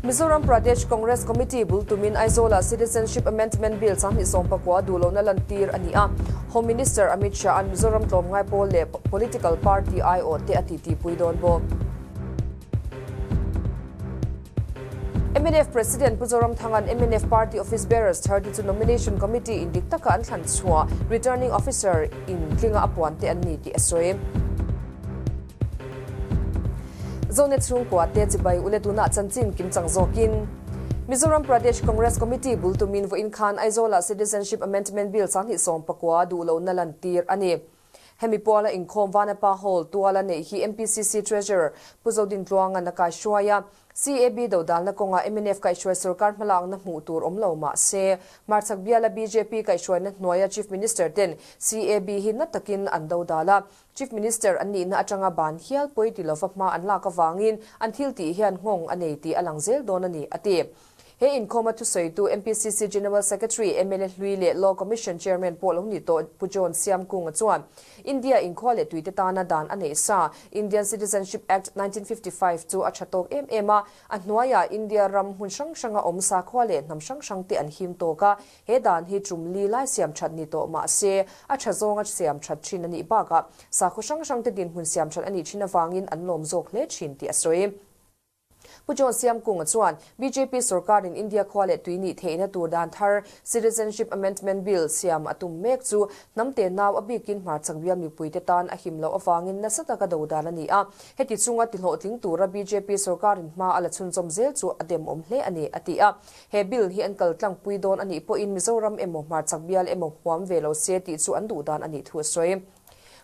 Mizoram Pradesh Congress Committee bul tumin Aizawl-ah Citizenship Amendment Bill 2019 duhlohna lantir a ni a. Home Minister Amit Shah-a'n Mizoram tlawmngai pawl leh political party aiawhte a titipui dawn bawk. Mnf President Pu Zoramthanga'n mnf Party Office Bearers tharte chu Nomination Committee in dik taka an thlan chhuah Returning Officer in tlinga a puan te an ni tih a sawi. Zonet chhungkua te chibai ule tunah chanchin kim chang zawkin Mizoram Pradesh Congress Committee bul tumin vawiin khan Aizawl-ah Citizenship Amendment Bill 2019 duhlohna lantir a ni. Hemi puala inkhawm Vanapa Hall tuala neih hi MPCC Treasurer Pu Zodintluanga'n a kaihruai a, CAB dodalna kawngah mnf kaihhruai sorkar hmalakna hmuh tur awm lo mah se, hmarchhak biala bjp kaihhruaina hnuaia Chief Minister ten CAB hi na takin an dodal a, Chief Minister an nihna atanga ban hial pawi ti lova hma an lak avangin an thil tih hian nghawng a nei tih a lang zel dawn a ni, a ti. He inkhawma thusawitu MPCC General Secretary mla Hlui leh Law Commission Chairman pawh lo ni tawh Pu John Siamkunga chuan India inkhua leh tuite tana dan a neih sa Indian Citizenship Act 1955 chu a tha tawk em em a, a hnuaiah India ram hmun hrang hranga awm sakhua leh hnam hrang hrangte an him tawk a, he dan hi tum li lai siam that ni tawh mah se a tha zawnga siam that thin a nih bakah sakhaw hrang hrangte dinhmun siam that a nih thin avangin an lawm zawk hle thin tih a sawi. Pu John Siamkunga chuan bjp sorkarin India khua leh tui nih theihna tur dan thar Citizenship Amendment Bill siam a tum mek chu hnam te nau a bikin hmarchhak bial mipuite tan a him loh avangin nasa taka do dan a ni a. Heti chunga tihlawhtling tura bjp sorkarin hma a la chhunzawm zel chu a demawm hle a ni, a ti a. He bill hi an kal tlangpui dawn a nih pawhin Mizoram emaw hmarchhak bial emaw huam ve lo se tih chu an duh dan a nih thu a sawi.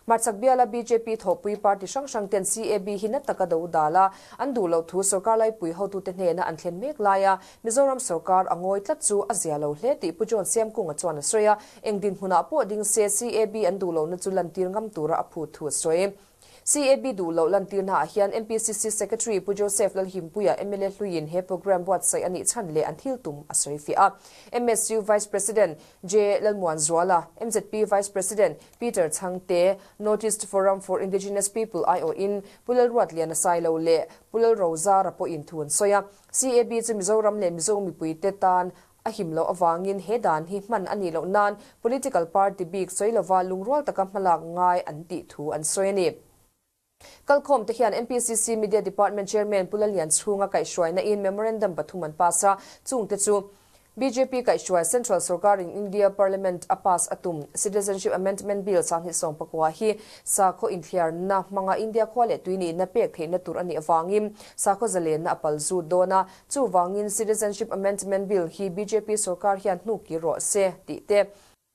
Hmarchhak biala bjp thawhpui party hrang hrang ten CAB hi na taka do dal a, an duh loh thu sorkar laipui hotute hnena an thlen mek laia Mizoram sorkar a ngawi tlat chu a zia lo hle tih Pu John Siamkunga chuan a sawi a, eng dinhmunah pawh ding se CAB an duh lohna chu lantir ngam tura a phut thu a sawi. CAB duh loh lantirnaah hian MPCC Secretary Pu Joseph Lalhimpuia mla hluiin he programme buatsaih a nih chhan leh an thil tum a sawi fiah a. MSU Vice President J. Lalmuanzuala, mzp Vice President Peter Chhangte, North East Forum for Indigenous People aiawhin Pu Lalruatliana Sailo leh Pu Lalrozara pawhin thu an sawi a. CAB chu Mizoram leh Mizo mipuite tan a him loh avangin he dan hi hman a nih loh nan political party bik sawi lova lungrual taka hmalak ngai an tih thu an sawi a ni. Kalkhawm te hian MPCC Media Department Chairman Pu Lallianchhunga kaihhruaina in Memorandum pathum an pass a, chungte chu bjp kaihhruai Central Sorkar in India Parliament a pass a tum Citizenship Amendment Bill 2019 hi sakhaw inthliarna hmanga India khua leh tui nihna pek theihna tur a nih avangin sakhaw zalenna a pal zut dawn a, chuvangin Citizenship Amendment Bill hi bjp sorkar hian hnuk kir rawh se tih te.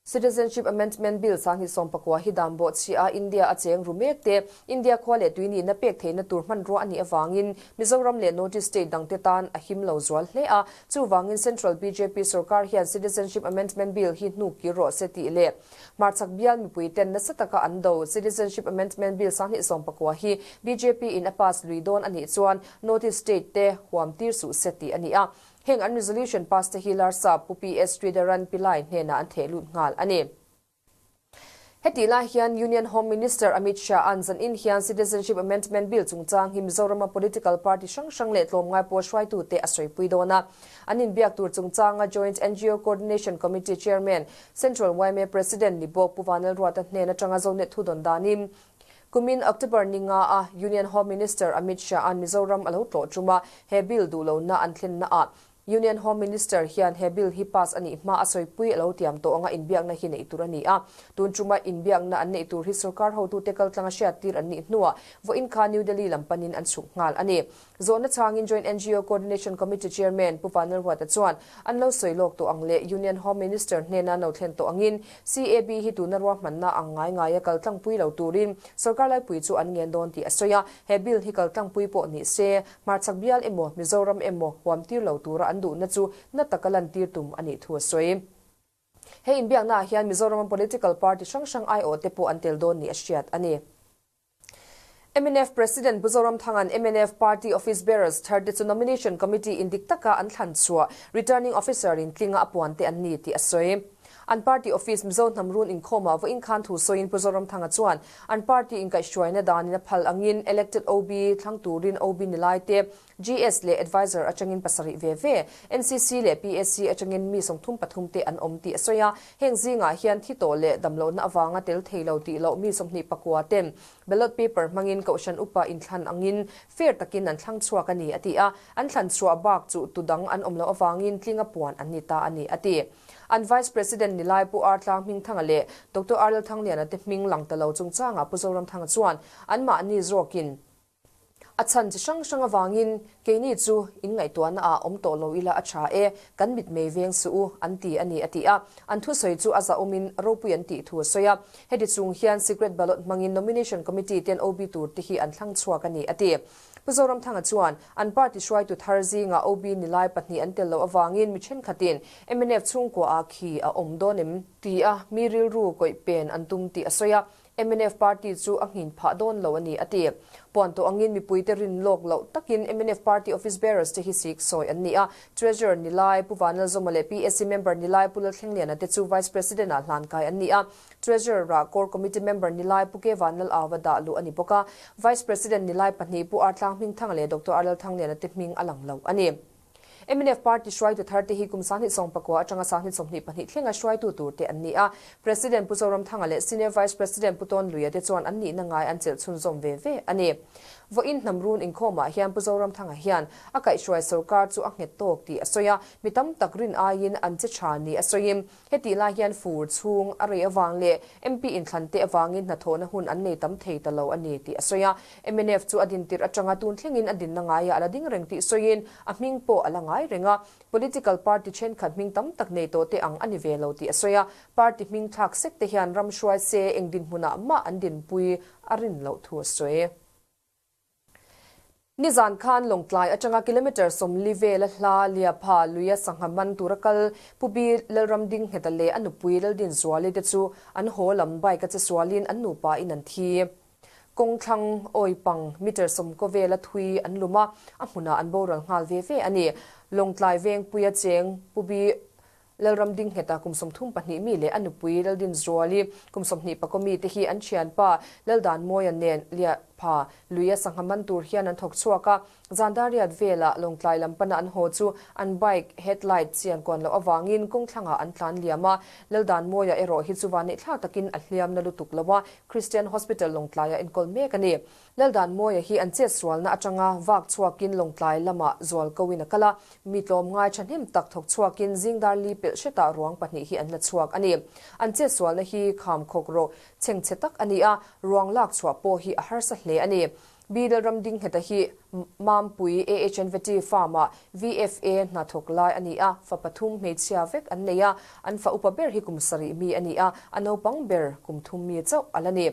Citizenship Amendment Bill 2019 hi dan bawh chhi a India a cheng ru mek te, India khua leh tui nihna pek theihna tur hmanrua a nih avangin Mizoram leh North East state dangte tan a him lo zual hle a. Chuvangin Central bjp sorkar hian Citizenship Amendment Bill hi hnuk kir rawh se tih leh hmarchhak bial mipui ten nasa taka an do Citizenship Amendment Bill 2019 hi bjp in a pass lui dawn a nih chuan North East state te huam tir suh se tih a ni a. Heng an resolution pass te hi Larsa Pu PS Sridharan Pillai hnenah an theh lut nghal a ni. Hetih lai hian Union Home Minister Amit Shah a'n zan in hian Citizenship Amendment Bill chungchang hi Mizorama political party hrang hrang leh tlawmngai pawl hruaitute a sawipui dawn a. An inbiak tur chungchanga Joint NGO Coordination Committee Chairman, Central yma President ni bawk Pu Vanlalruata hnen atanga Zonet thu dawn danin Kumin October ni nga a Union Home Minister Amit Shah-a'n Mizoram a lo tlawh tum a, he bill duh lohna an thlennaah Union Home Minister hian he bill hi pass a nih hma a sawipui a lo tiam tawh anga inbiakna hi neih tur a ni a. Tun tuma inbiakna an neih tur hi sorkar hotute kaltlanga hriattir an nih hnuah vawiin kha New Delhi lam panin an chhuk nghal a ni. Zawhna chhangin Joint NGO Coordination Committee Chairman Pu Vanlalruata chuan an lo sawi lawk tawh ang leh Union Home Minister hnena no thlen tawh angin CAB hi tuna ruahmanna ang ngai ngaia kal tlangpui lo turin sorkar laipui chu an ngen dawn tih a sawi a. He bill hi kal tlangpui pawh ni se, hmarchhak bial emaw, Mizoram emaw huam tir lo tura an duhna chu na taka lantir tum a nih thu a sawi. He inbiaknaah hian Mizorama political party hrang hrang aiawhte pawh an tel dawn ni a hriat a ni. Mnf President Pu Zoramthanga'n mnf Party Office Bearers tharte chu Nomination Committee in dik taka an thlan chhuah Returning Officer in tlinga a puan te an ni tih a sawi. An party office Mizo Hnam Run inkhawmah vawiin khan thu sawiin Pu Zoramthanga chuan an party inkaihhruaina danin a phal angin elected OB thlang turin OB ni lai te, GS leh Adviser atangin pasarih ve ve, NCC leh PAC atangin mi 33 te an awm tih a sawi a. Heng zingah hian thi tawh leh damlohna avanga tel thei lo tih loh mi 29 ten ballot paper hmangin Kohhran upa inthlan angin fair takin an thlang chhuak a ni a ti a. An thlan chhuah bak chu tu dang an awm loh avangin tlinga puan an ni ta a ni a ti. An Vice President ni lai Pu R Tlang Hmingthanga leh Doctor R Lalthangliana te hming lang ta lo chungchangah Pu Zoramthanga chuan anmahni zawkin a chhan chi hrang hrang avangin keini chu in ngaihtuahna ah awm tawh lo ila a tha e, kan mitmei veng suh u an ti a ni a ti a. An thusawi chu a zahawmin ropui an tih thu a sawi a. Heti chung hian secret ballot hmangin nomination committee ten OB tur te hi an thlang chhuak a ni a ti. Pu Zoramthanga chuan an party hruaitu thar zingah OB ni lai pahnih an tel loh avangin mi thenkhatin mnf chhungkua ah khi a awm dawn em ti a, mi rilru kawih pen an tum tih a sawi a. Mnf party chu a nghin phah dawn lo a ni, a ti. Puan tawh angin mipuite rin lawk loh takin mnf party office bearers te hi sik sawi an ni a. Treasurer ni lai Pu Vanlalzawma leh PAC member ni lai Pu Lalthlengliana te chu Vice President ah hlan kai an ni a. Treasurer ah Core Committee member ni lai Pu K Vanlal Ava dah luh a ni bawk a. Vice President ni lai pahnih Pu Artlang Hmingthanga leh Doctor R Lalthangliana te hming a lang lo a ni. Mnf party hruaitu tharte hi kum 2019 atanga 2022 thlenga hruaitu turte an ni a. President Pu Zoramthanga leh Senior Vice President Pu Tawnluia te chuan an nihna ngai an chelh chhunzawm ve ve a ni. Vawiin hnam run inkhawmah hian Pu Zoramthanga hian a kaihhruai sorkar chu a nghet tawk tih a sawi a, mi tam tak rin aiin an che tha ni a sawi. Hetih lai hian fur chhung a rei avang leh MP inthlan te avangin hnathawhna hun an nei tam thei ta lo a ni tih a sawi a. Mnf chu a din tirh atanga tun thlengin a dinna ngaiah a la ding reng tih sawiin a hming pawh a la ngai reng a. Political party thenkhat hming tam tak nei tawh te ang a ni ve lo tih a sawi a. Party hming thlak sek te hian ram hruai se eng dinhmunah mah an dinpui a rin loh thu a sawi. Nizan khan Lawngtlai atanga kilometre 40 vela hla Liapha luia sangha man tura kal Pu Bi Lalramdingheta leh a nupui Laldinzuali te chu an haw lam bike a che sualin an nupa in an thi. Kawngthlang awipang metre 90 vela thui an lum a, a hmunah an boral nghal ve ve a ni. Lawngtlai Vengpuia cheng Pu Bi Lalramdingheta kum 32 mi leh a nupui Laldinzuali kum 24 mi te hi an thianpa Laldanmawia nen Liapha luia sangha man tur hian an thawk chhuak a. Zandariat velah Lawngtlai lam pana an haw chu an bike headlight chian kuan loh avangin kawngthlangah an tlan liam a. Laldanmawia erawh hi chu vaneihthlak takin a hliam na lutuk lo a, Christian Hospital Lawngtlaiah enkawl mek a ni. Laldanmawia hi an chetsualna atanga vak chhuakin Lawngtlai lamah zual koin a kal a, mi tlawmngai thahnem tak thawk chhuakin zingdar li pelh hretah ruang pahnih hi an la chhuak a ni. An chetsualna hi kham khawk rawh chhengchhe tak a ni a, ruang lak chhuah pawh hi a harsa hle a ni. B Lalramdingheta hi Mampui AHN Vety Farm-ah VFA hna thawk lai a ni a, fa pathum hmeichhia vek an nei a, an fa upa ber hi kum sarih mi a ni a, a naupang ber kum thum mi chauh a la ni.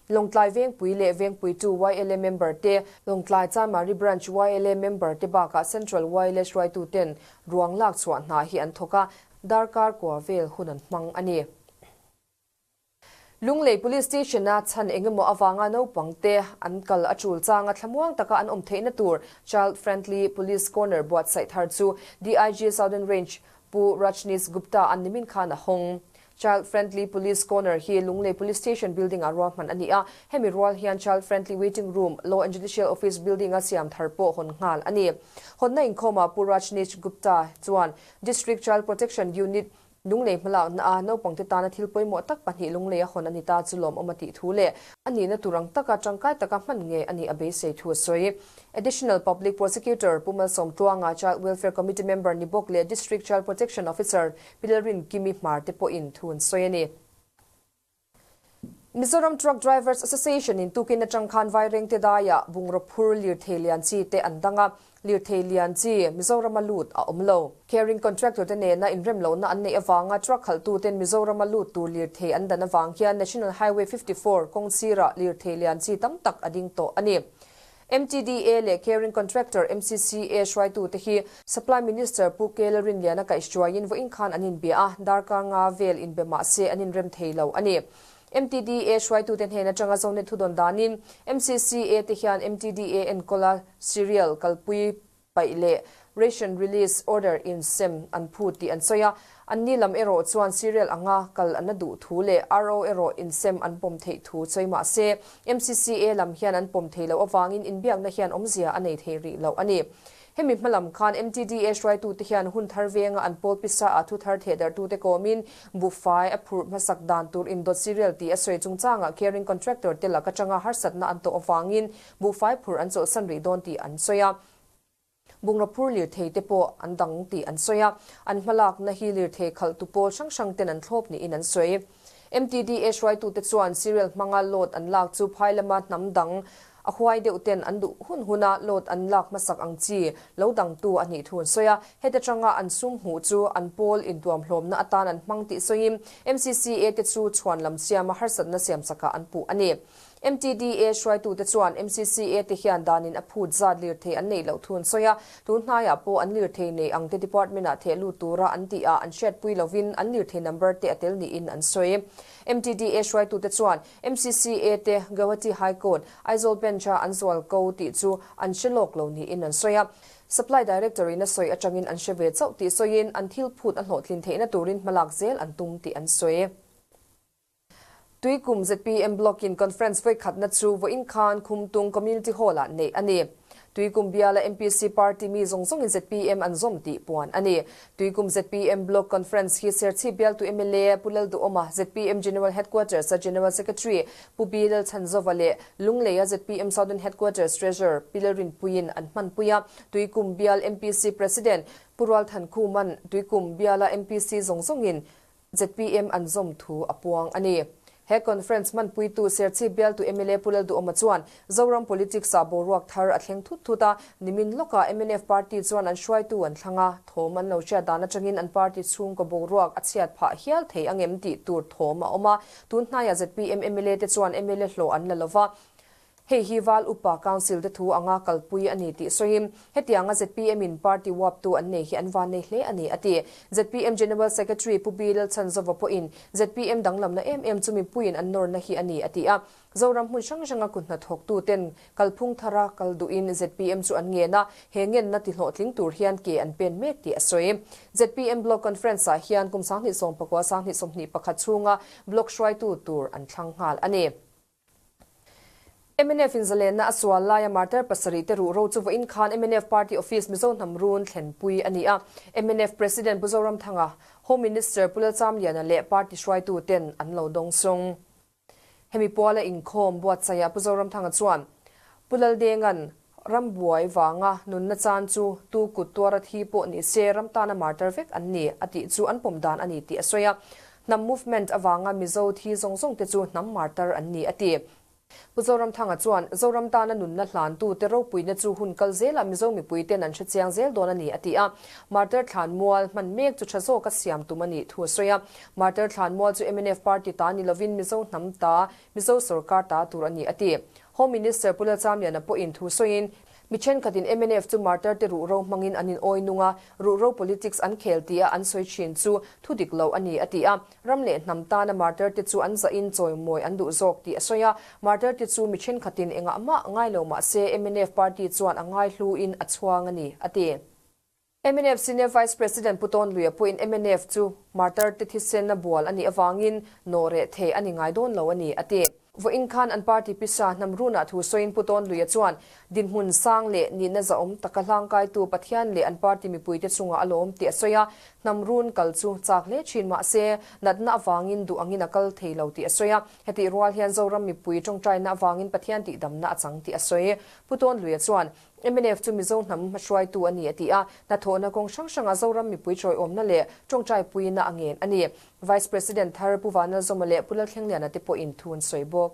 Lawngtlai Vengpui leh Vengpuitu YLA member te, Lawngtlai Chanmari Branch YLA member te bakah Central YLA hruaituten ruang lak chhuah hna hi an thawk a, darkar kua vel hun an hmang a ni. Lunglei Police Station-a chhan engemaw avanga naupang te an kal a tul changa thlamuang taka an awm theihna tur Child Friendly Police Corner buatsaih thar chu DIG Southern Range Pu Rajneesh Gupta an nimin khan a hawng. Child Friendly Police Corner hi Lunglei Police Station building-ah ruahman a ni a, hemi rual hian Child Friendly Waiting Room, Law and Judicial Office building-a siam thar pawh hawn nghal a ni. Hawnna inkhawmah Pu Rajneesh Gupta chuan District Child Protection Unit Lunglei hmalakna a naupangte tana thil pawimawh tak pahnih Lunglei a hawn a ni ta chu lawmawm a tih thu leh a nihna tur ang taka tangkai taka hman ngei a nih a beisei thu a sawi. Additional Public Prosecutor Pu Malsawmtluanga, Child Welfare Committee member ni bawk leh District Child Protection Officer Pi Lalrin Kimi Hmar te pawhin thu an sawi a ni. Mizoram Truck Drivers Association in tukin atang khan Vairengte daiah bungraw phur lirthei lian chi te an dang a, lirthei lian chi Mizorama lut a awm lo. Caring contractor te nena inrem lohna an neih avanga truck khalhtuten Mizorama lut tur lirthei an dan avang hian National Highway 54 kawng sirah lirthei lian chi tam tak a ding tawh a ni. MTDA leh Caring Contractor MCCA hruaitute hi Supply Minister Pu K Lalrinliana kaihhruaiin vawiin khan an inbia a, darkar nga vel inbe mah se an inrem thei lo a ni. MTDA hruaitute hnen atanga Zonet thudawn danin MCCA te hian MTDA enkawla serial kalpui. paih leh Ration Release Order in sem an phut tih an sawi a, anni lam erawh chuan serial anga kal an la duh thu leh RO erawh insem an pawm theih thu sawi mah se, MCCA lam hian an pawm thei loh avangin inbiakna hian awmzia a nei thei rih lo a ni. Hemi hmalam khan MTDA hruaitute hian hun thar venga an pawl pisa ah thu thar thehdarhtute kawmin buhfai a phurh hmasak dan tur indawt serial tih a sawi chungchangah caring contractor te lak atanga harsatna an tawh avangin buhfai phurh an chawlhsan rih dawn tih an sawi a. Bungraw phur lirthei te pawh an dang tih an sawi a, an hmalakna hi lirthei khalhtu pawl hrang hrang ten an thlawp niin an sawi. MTDA hruaitute chuan serial hmanga load an lak chu phai lama hnam dang a huai deuh ten an duh hun huna load an lak hmasak ang chi lo dangtu a nih thu an sawi a, heta tanga an sum hmuh chu an pawl intuamhlawmna atan an hmang tih sawiin MCCA te chu chhuan lam siama harsatna siamsakah an puh a ni. MTDA hruaitute chuan MCCA te hian danin a phut zat lirthei an neih loh thu an sawi a, tun hnaiah pawh an lirthei nei ang te department-ah theh lut tura an tih ah an hriatpui lovin an lirthei number te a tel niin an sawi. MTDA hruaitute chuan MCCA te Guwahati High Court, Aizawl Bench-a an zual ko tih chu an hre lawk lo niin an sawi a. Supply Director-in a sawi atangin an hre ve chauh tih sawiin an thil phut a hlawhtlin theihna turin hmalak zel an tum tih an sawi. Tuikum zpm Block-in Conference vawikhatna chu vawiin khan Khumtung Community Hall-ah neih a ni. Tuikum biala MPC party mi zawng zawngin zpm an zawm tih puan a ni. Tuikum zpm Block Conference hi Serchhip bialtu mla Pu Lalduhawma, zpm General Headquarters-a General Secretary Pu B Lalchhanzova leh Lungleia zpm Southern Headquarters Treasurer Pi Lalrinpuiin an hmanpui a. Tuikum bial MPC President Pu Rualthankhuma'n Tuikum biala MPC zawng zawngin Zpm an zawm thu a puang a ni. He conference hmanpuitu Serchhip bialtu mla Pu Lalduhawma chuan Zoram politics ah boruak thar a thleng thut thut a, nimin lawkah mnf party chuan an hruaitu an thlang a, thawm an lo hriat dan atangin an party chhungkaw boruak a chhiat phah hial thei angem tih tur thawm a awm a, tun hnaiah zpm mla te chuan mla hlawh an la lova, Hei hi Val Upa Council te thu anga kalpui a ni tih sawiin, hetianga zpm in party uaptu an nei hi an van nei hle a ni, a ti. Zpm General Secretary Pu B Lalchhanzova pawhin zpm danglamna em em chu mipuiin an nawrna hi a ni, a ti a. Zoram hmun hrang hranga kut hnathawktu ten kalphung thara kal duhin zpm chu an ngen a, he ngenna tihlawhtling tur hian ke an pen mek tih a sawi. Zpm Block Conference-ah hian kum 2019 2021 chhunga Block hruaitu tur an thlang nghal a ni. Mnf in zalenna a sual laia martyr pasarih te ruhro chu vawiin khan mnf party office Mizo hnam run thlenpui a ni a. Mnf President Pu Zoramthanga, Home Minister Pu Lalchamliana leh party hruaitu ten an lo dawng sung. Hemi puala inkhawm buatsaihah Pu Zoramthanga chuan Pu Laldenga'n rambuai vanga nunna chan chu tu kut tuara thi pawh ni se ram tana martyr vek an ni a tih chu an pawm dan a ni tih a sawi a. Hnam movement avanga Mizo thi zawng zawng te chu hnam martyr an ni a ti. Pu Zoramthanga chuan Zoram tana nunna hlantute ropuina chu hun kal zelah Mizo mipui ten an hrechiang zel dawn a ni a ti a. Martyr thlanmual hman mek chu tha zawka siam tum a nih thu a sawi a. Martyr thlanmual chu mnf party ta ni lovin Mizo hnam ta, Mizo sorkar ta tur a ni a ti. Home Minister Pu Lalchamliana pawhin thu sawiin, Mi thenkhatin mnf chu martyr te ruhro hmangin an inawi nung a, ruhro politics an khel tia an sawi thin chu thu dik lo a ni, a ti a. Ram leh hnam tana martyr te chu an zahin chawimawi an duh zawk tih a sawi a. Martyr te chu mi thenkhatin engah mah ngai lo mah se mnf party chuan a ngai hluin a chhuang a ni, a ti. Mnf Senior Vice President Pu Tawn Luia pawhin mnf chu martyr te thisen a bual a nih avangin nawh reh thei a ni ngai dawn lo a ni, a ti. Vawiin khan an party pisa hnam runah thu sawiin Pu Tawn Luia chuan dinhmun sang leh nihna zahawm taka hlangkaitu Pathian leh an party mipuite chungah a lawm tih a sawi a, hnam run kal chu chak hle thin mah se natna avangin duh angin a kal thei lo tih a sawi a, hetih rual hian Zoram mipui tawngtaina avangin Pathian tihdamna a chang tih a sawi. Pu Tawn Luia chuan Mnf chu Mizo hnam hmahruaitu a ni a ti a, hnathawhna kawng hrang hrangah Zoram mipui chawiawmna leh tawngtaipuina a ngen a ni. Vice President thar Pu Vanlalzawma leh Pu Lalthlengliana te pawhin thu an sawi bawk.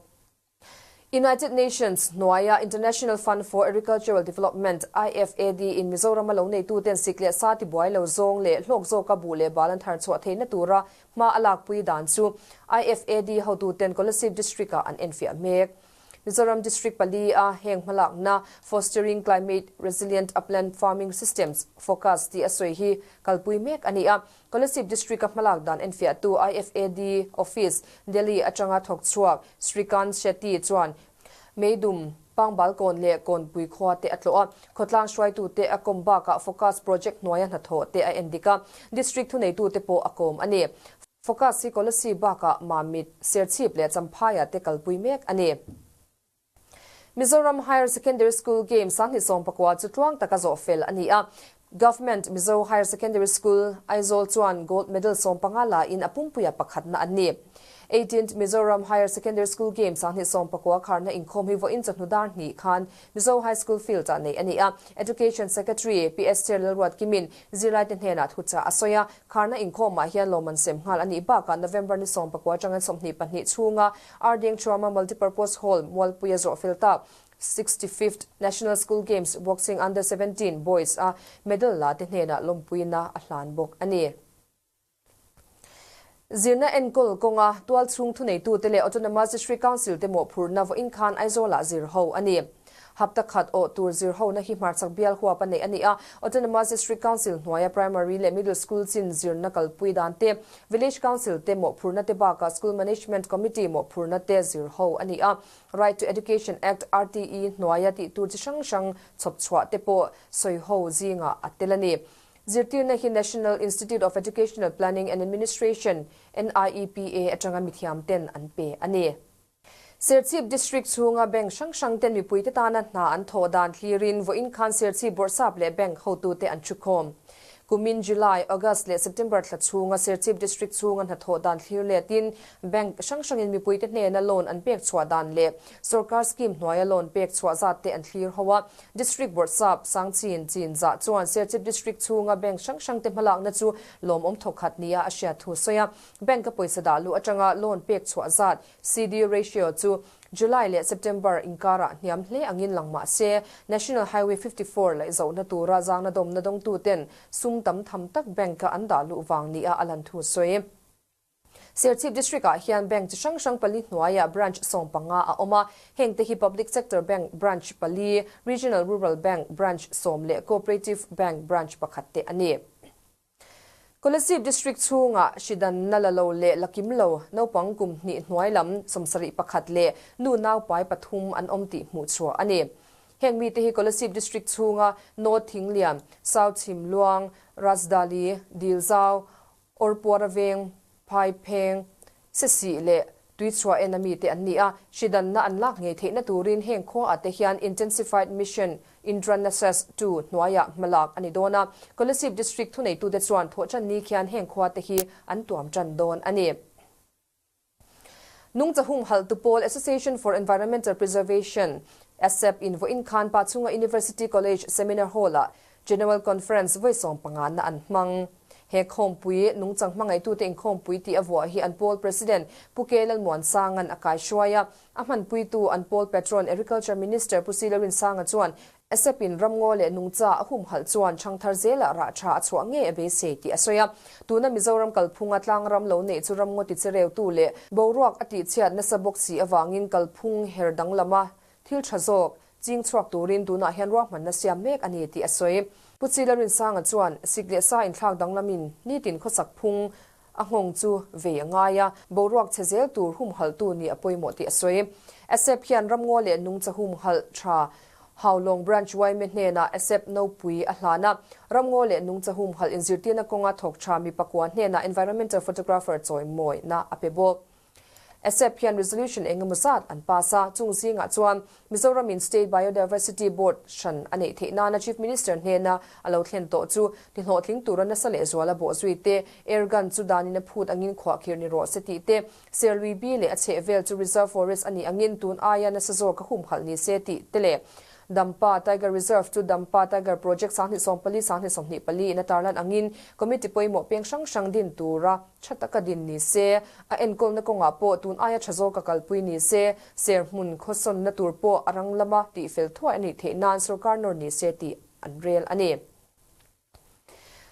United Nations hnuaia International Fund for Agricultural Development, IFAD, in Mizorama lo neituten sik leh sa tibuai lo zawng leh hlawk zawka buh leh bal an thar chhuah theihna tura hma a lakpui dan chu IFAD hotuten Kolasib District-ah an enfiah mek. Mizoram District pali a heng hmalakna Fostering Climate Resilient Upland Farming Systems, FOCAS, tih a sawi hi kalpui mek a ni a. Kolasib District a hmalak dan enfiahtu IFAD Office, Delhi atanga thawk chhuak Srikant Shetty chuan Meidum. Pangbalkawn leh Kawnpui khua te a tlawh a, khawtlang hruaitute a kawm bakah Focus Project hnuaia hnathawh te a endik a, District thuneitute pawh a kawm a ni. Focus hi Kolasib bakah Mamit, Serchhip leh Champhaiah te kalpui mek a ni. Mizoram Higher Secondary School Games 2019 chu tluang taka zawh fel a ni a. Government Mizo Higher Secondary School, Aizawl chuan Gold Medal 15 la in a pumpuia pakhatna an ni. Eighteenth Mizoram Higher Secondary School Games 2019 kharna inkhawm hi vawiin chawhnu dar hnih khan Mizo High School Field-ah neih a ni a. Education Secretary Pi Esther Lalruatkimin zirlaite hnenah thuchah a sawi a. Kharna inkhawmah hian lawmman sem nghal a nih bakah November ni 19 atangin 22 chhunga Ardeng Trauma Multipurpose Hall Mualpuia zawh fel tak 65th National School Games Boxing Under 17 Boys a medal la te hnenah lawmpuina a hlan bawk a ni. Zirna enkawl kawnga tualchhung thuneitute leh Autonomous District Council te mawhphurhna vawiin khan Aizawlah zir ho a ni. Hapta khat awh tur zir hona hi hmarchhak bial huap a neih a ni a, Autonomous District Council hnuaia Primary leh Middle School chin zirna kalpui dan te, Village Council te mawhphurhna te bakah School Management Committee mawhphurhna te zir ho a ni a. Right to Education Act, RTE, hnuaia tih tur chi hrang hrang chhawp chhuah te pawh sawi ho zingah a tel a ni. Zirtirna hi National Institute of Educational Planning and Administration, NIEPA, atanga mithiam ten an pe a ni. Serchhip District chhunga bank hrang hrang ten mipuite tana hna an thawh dan thlirin vawiin khan Serchhip Bawrhsap leh bank hotute an thukhawm. Kumin July, August leh September thla chhunga Serchhip District chhunga hnathawh dan thlir letin bank hrang hrangin mipuite hnena loan an pek chhuah dan leh sorkar scheme hnuaia loan pek chhuah zat te an thlir ho a. District Bawrhsap Sangchin Chinzah chuan Serchhip District chhunga bank hrang hrangte hmalakna chu lawmawm thawkhat nia a hriat thu sawi a. Bank a pawisa dah luh atanga loan pek chhuah zat, CD ratio, chu July leh September inkarah hniam hle angin lang mah se, National Highway 54 laih zohna tura zangna dawmna dawngtuten sum tam tham tak bank-a an dah luh vang nia a lan thu sawi. Serchhip District-ah hian bank chi hrang hrang pali hnuaiah branch 15 a awm a, hengte hi Public Sector Bank branch pali, Regional Rural Bank branch sawm leh Cooperative Bank branch pakhat te a ni. Kolasib District chhungah hridanna la lo leh la kim lo naupang kum hnih hnuai lam 71 leh nu naupai pathum an awm tih hmuh chhuah a ni. Heng mite hi Kolasib District chhunga North Thinglian, South Chhimluang, Rajdali, Dilzau, Awrpuara veng, Phaipheng, Sesih leh Tuichhuah en a mite an ni a, hridanna an lak ngei theihna turin heng khuaah te hian Intensified Mission Indranasas ii hnuaiah hmalak a ni dawn a, Kolasib District thuneitute chuan thawhṭan ni khian heng khuate hi an tuam ṭan dawn a ni. Nungcha humhalhtu pawl Association for Environmental Preservation, ASEP, in vawiin khan Pachhunga University College Seminar Hall-ah General Conference vawi 15 na an hmang. He khawmpui, nungchang hmangaihtute inkhawmpui tih a vuah hi an pawl President Pu K Lalmuansanga'n a kaihruai a. A hmanpuitu an pawl Patron Agriculture Minister Pu Silo Rinsanga chuan ASEP in ramngaw leh nungcha a humhalh chuan ṭhangthar zelah rah ṭha a chhuah ngei a beisei tih a sawi a. Tuna Mizoram kalphunga tlangram lo neih chu ramngaw tichereutu leh boruak a tihchhiat nasa bawk si avangin kalphung her danglama thil ṭha zawk ching chhuak turin tunah hian ruahmanna siam mek a ni tih a sawi. Pu Chila Rinsanga chuan sik leh sa inthlak danglamin nitin khawsak phung a nghawng chu vei a ngai a, boruak chhe zel tur humhalhtu nih a pawimawh tih a sawi. ASEP hian ramngaw leh nungcha humhalh tha Haulawng Branch yma hnenah ASEP nopui a hlan a, ramngaw leh nungcha humhalh inzirtirna kawnga thawk tha mi pakua hnenah environmental photographer chawimawina a pe bawk. ASEP hian resolution eng emaw zat an pass a, chung zingah chuan Mizoramin State Biodiversity Board hran a neih theih nana Chief Minister hnena a lo thlen tawh chu tihlawhtling tura nasa leh zuala bawh zui te, air gun chu danin a phut angin khuahkhir ni rawh se tih te, Serlui bi leh a chhehvel chu Reserve Forest a nih angin tun aia nasa zawk a humhalh ni se tih te leh Dampa Tiger Reserve chu Dampa Tiger Project 2014, 2024 in a tarlan angin Committee pawimawh peng hrang hrang din tura Tha taka din ni se, a enkawlna kawngah pawh tun aia tha zawka kalpui ni se, serhmun khawsawnna tur pawh a rang lama tihfel thuai a nih theih nan sorkar nawr ni se tih an rel a ni.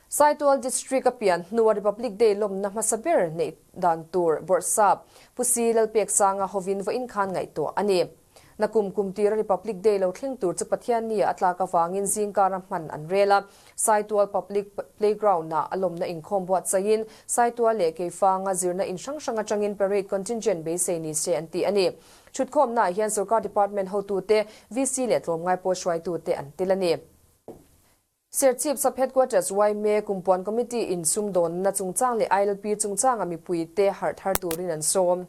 Saitual District a pian hnua Republic Day lawmna hmasa ber neih dan tur Bawrhsap Pu Si Lalpeksanga hovin vawiin khan ngaihtuah a ni. Nakum kum tira Republic Day lo thleng tur chu Pathianni ah a tlak avangin zingkara hman an rel a. Saitual Public Playground ah a lawmna inkhawm buatsaihin Saitual leh Keifanga zirna in hrang hrang atangin parade contingent beisei ni se an ti a ni. Thutkhawmnaah hian sorkar department hotute, VC leh tlawmngai pawl hruaitute an tel a ni. Serchhip Sub-Headquarters yma Kumpuan Committee in sumdawnna chungchang leh ILP chungchanga mipuite harh thar turin an sawm.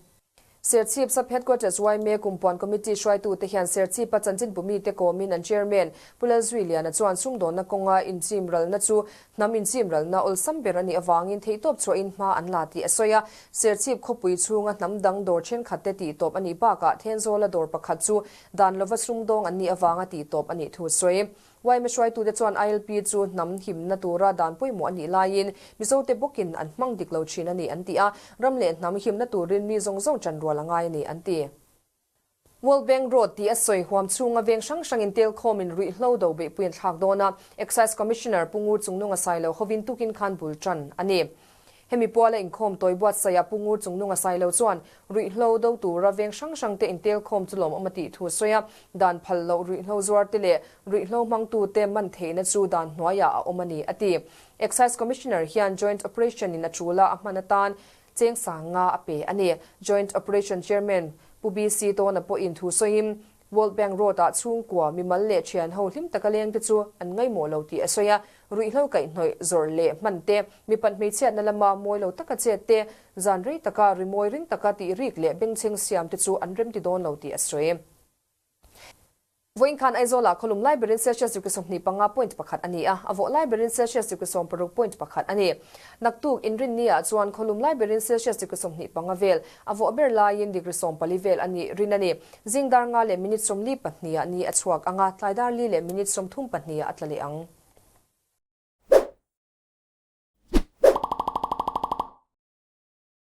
Serchhip Sub-Headquarters yma Kumpuan Committee hruaitute hian Serchhipa chanchinbu mite kawmin an Chairman Pu Lalzuiliana chuan sumdawnna kawnga inchimralna chu hnam inchimralna awlsam ber a nih avangin theihtawp chhuahin hma an la tih a sawi a. Serchhip khawpui chhunga hnam dang dawr thenkhatte tihtawp a nih bakah Thenzawla dawr pakhat chu dan lova sumdawng an nih avanga tihtawp a nih thu a sawi. Yma hruaitute chuan ILP chu hnam himna tura dan pawimawh a nih laiin Mizote bawkin an hmang dik lo thin a ni an ti a, ram leh hnam himna turin mi zawng zawng ṭan rual a ngai a ni an ti. World Bank Road tih a sawi huam chhunga veng hrang hrangin telkhawmin ruihhlo do beihpui an thlak dawn a, Excise Commissioner Pu Ngur Chungnunga Sailo hovin tukin khan bul ṭan a ni. Hemi puala inkhawm tawi buatsaih a Pu Ngur Chungnunga Sailo chuan ruihhlo do tura veng hrang hrang te intelkhawm chu lawmawm a tih thu a sawi a, dan phal loh ruihhlo zuar te leh ruihhlo hmangtu te man theihna chu dan hnuaiah a awm a ni, a ti. Excise Commissioner hian Joint Operation in a tul a a hman atan cheng sanga a pe a ni. Joint Operation Chairman Pu BC Tawna pawhin thu sawiin, World Bank Road-ah chhungkua, mimal leh thian ho hlim taka leng te chu an ngaimawh lo tih a sawi a, ruihhlo kaihhnawih zawrh leh hman te, mipat hmeichhiatna lama mawi lo taka chet te, zan rei taka rimawi ring taka tih rik leh bengchheng siam te chu an remti dawn lo tih a sawi. Vawiin khan Aizawlah khawlum lai berin Celsius degree 25 point pakhat a ni a, a vawh lai berin Celsius degree 60 point pakhat a ni. Naktuk Inrinni-ah chuan khawlum lai berin Celsius degree 25 vel, a vawh ber laiin degree 14 vel a nih rin a ni. Zing dar nga leh minute 42 ah ni a chhuak ang a, tlai dar li leh minute 32 ah a tla leh ang.